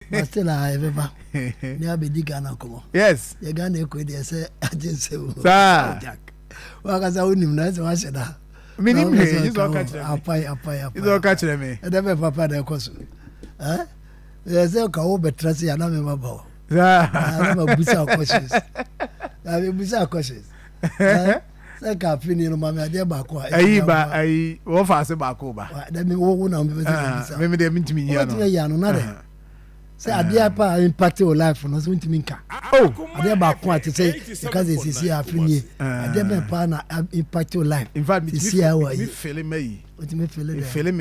But still a yɛbɛba ne abɛdi Ghana nkɔmmɔ. Yɛ Ghana ɛkɔ deɛ sɛ agye nsɛm. Saa. Jack. Wakasa wonim na ɛsɛ wahyɛ da. Menim hwee, gye sɛ ɔka kyerɛ me. Apai apai apai. Gye sɛ ɔka kyerɛ me. Ɛdɛ bɛ papa na ɛkɔ so. Eh? Yɛ sɛ ka wo bɛtra se ana mema ba hɔ. Saa. Na ma busa questions. Na me busa questions. Eh? Sɛ ka afe ni no ma me adeɛ baako a. Ayi ba ayi wɔfa ase baako ba. Dɛ me wo na mepɛ sɛ mebisa. Me deɛ mentumi nyi ano. Wobɛtumi ayi ano na dɛ. Sɛ adeɛ pa a impact wo life no so ntumi nka. Oh. Adeɛ baako a te sɛ yɛka sɛ sisi afe nie. Adeɛ bɛn paa na impact wo life. In fact, sisi a wɔ yi. Me feel me yi. Wotumi feel dɛ. Me feel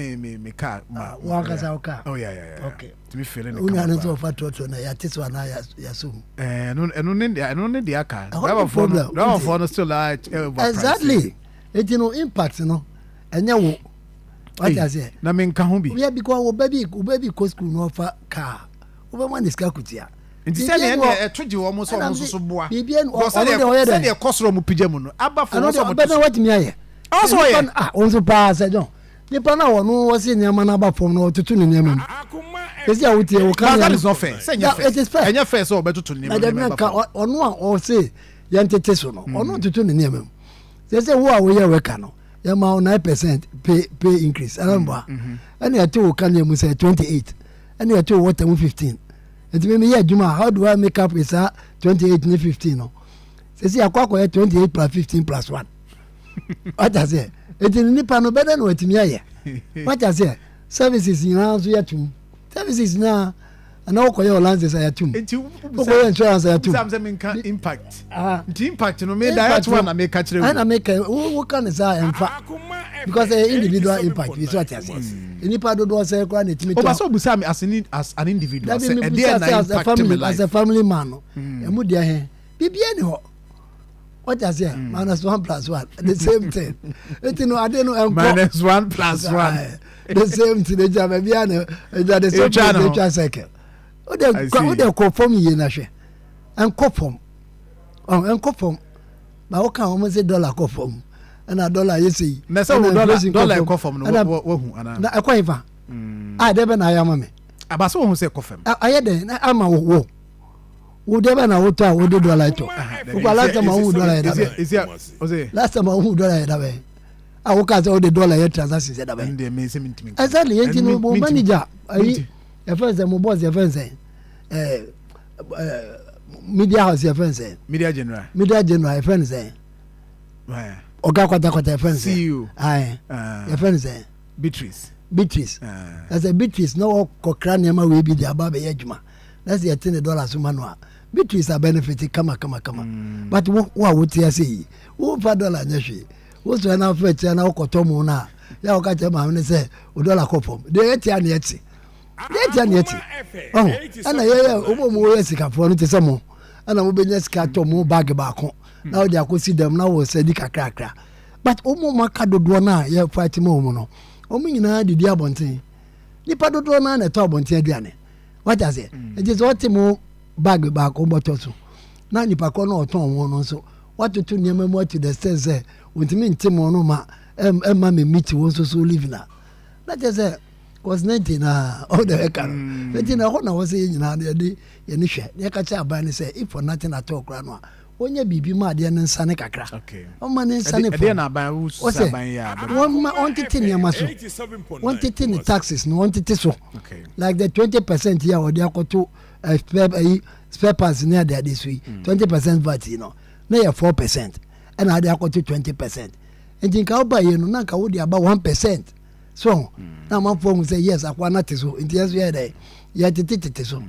me car. Ma. Wo ankasa wo car. Oh yeah. Okay. Tumi feel ne car. Wo nua no nso ɔfa trɔtrɔ na yɛate so anaa yɛaso mu. Eh, ɛno ne deɛ ɛno ne deɛ aka. Ɛhɔ ne problem. Driverfoɔ no still a overprice. Exactly. Eti no impact no ɛnyɛ wo. Wate aseɛ. Na me nka ho bi. Yeah, because wo ba bi kɔ school na ɔfa car, wobɛma ne sika kutia. Nti sɛdeɛ ɛnɛ ɛto gye wɔn sɛ ɔmo nso so boa. Biribi ɛnu ɔno deɛ ɔyɛ dɛ. Sɛdeɛ ɛkɔ soro ɔmo pigya mu no aba fam ɔmo sɛ ɔmo to so. Ɛno deɛ ɔbɛn watumi ayɛ. Ɔsɔ ɔyɛ. Ah, wɔn nso paa sɛ John nipa na wɔn wɔsi nneɛma n'aba fam na ɔtoto ne nneɛma mu esi a wotie wo ka. But that is not fair. Sɛ ɛnyɛ fair. It is fair. Ɛnyɛ fair sɛ ɔbɛtoto nneɛma nneɛma ba fam. Ɔno a ɔse yɛn tete so no, ɔno ntoto ne nneɛma mu sɛ wo a woyɛ worker no, yɛma wo 9% pay increase ɛna mbɔ a ɛna yɛte wo kanea mu sɛ 28, ɛna yɛte wo water mu 15. Nti mi yɛ adwuma, how do I make up with saa 28 ne 15 no? Sɛ akɔyɛ 28 plus 15 plus 1, wata sɛ eti nipa no bɛdɛ na watumi ayɛ. Wata sɛ services nyinaa nso yɛ tum, services nyinaa ɛna wokɔyɛ o license a yɛtum, wokɔyɛ insurance a yɛtum. Wobisa sɛ menka impact. Nti impact no, me direct one na meka kyerɛ wo. Ɛna meka woka ne saa ɛmfa because ɛyɛ individual impact bi so, ate aseɛ? Nipa dodoɔ sɛ koraa na ɛtumi tɔ. Ɔba sɛ obusa me as an individual sɛ ɛdeɛ na impact me life. As a family man no, ɛmu deɛ hɛn biribiara ni hɔ, wate aseɛ? Minus one plus one, the same thing. Eti no ade no ɛnkɔ. Minus one plus one. The same thing. Egya baabi a na egya the same place etwa circle. O de kɔ fam yie na hwɛ, ɛnkɔ fam ɔ, ɛnkɔ fam na wɔka wɔn sɛ dollar kɔ fam, ɛna dollar yɛ sɛ yi. Na sɛ wo dollar ɛkɔ fam no, wahu ana? Na ɛkɔ yifa a, deɛ bɛ na ayɛ ama mi. Abasa wɔn sɛ ɛkɔ fam. Ayɛ dɛ na ama wo deɛ bɛ na wotɔ a wode dollar tɔ wokɔ. Last time a wohu dollar yɛ dabɛ? Last time a wohu dollar yɛ dabɛ a woka sɛ wode dollar yɛ transaction sɛ dabɛ? Exactly. Yɛn ti no mo manager ayi yɛfɛn sɛ mo boss, yɛfɛn sɛ ɛɛ ɛɛ media house, yɛfɛn sɛ. Media General. Media General, yɛfɛn sɛ ɔga kwatakwata, yɛfɛn sɛ. CEO. Ayi, yɛfɛn sɛ. Beatrice. Beatrice, ɛsɛ Beatrice na ɔkɔkra nneɛma wei bi de aba abɛyɛ adwuma na sɛ yɛte ne dollar so ma no a, Beatrice a benefit kama kama kama. But wo a wote ase yi, womfa dollar nyɛ hwee. Wosɔre na afɛ kyerɛ na wokɔtɔ mu no a, yɛ a wɔka kyerɛ maame no sɛ wo dollar kɔ fam deɛ, yɛte a ne yɛte deɛ, yɛte a ne yɛte ɔho. Ɛna yɛyɛ wɔn mu wɔyɛ sikafoɔ no te sɛ mo, ɛna mobɛnya sika tɔ mo bag baako na wode akɔsi dɛm na wɔ sɛ di kakrakra. But wɔn mu aka dodoɔ no a yɛ fight ma wɔn no, wɔn nyinaa didi abɔnten. Nipa dodoɔ no a na ɛtɔ abɔnten aduane, wate aseɛ? Nti sɛ ɔte mo bag baako bɔtɔ so na nipa korɔ no ɔtɔn wɔn no nso watoto nneɛma mu ato the extent sɛ wɔntumi nte mo no ma ɛma me meet wɔn nso so live na kyerɛ sɛ cos 90 na ɔde ɛka no. Nti na ɛhɔ na wɔ sɛ yɛn nyinaa no yɛde yɛne hwɛ na yɛka kyerɛ aban no sɛ if for nothing at all koraa no a, wɔnyɛ biribi ma adeɛ no nsane kakra, ɔma ne nsane fam. Ɔsɛ wɔma ɔntete nneɛma so, wɔntete ne taxes no, wɔntete so like the 20% yi a wɔde akɔto spare ayi, spare parts ne adeade so yi. 20% VAT yi no na yɛ 4%, ɛna ade akɔto 20%. Nti nka woba yie no na nka wode aba 1% so na amanfoɔ hu sɛ yes, akoa no te so. Nti yɛn nso yɛ dɛ yɛtete tete so.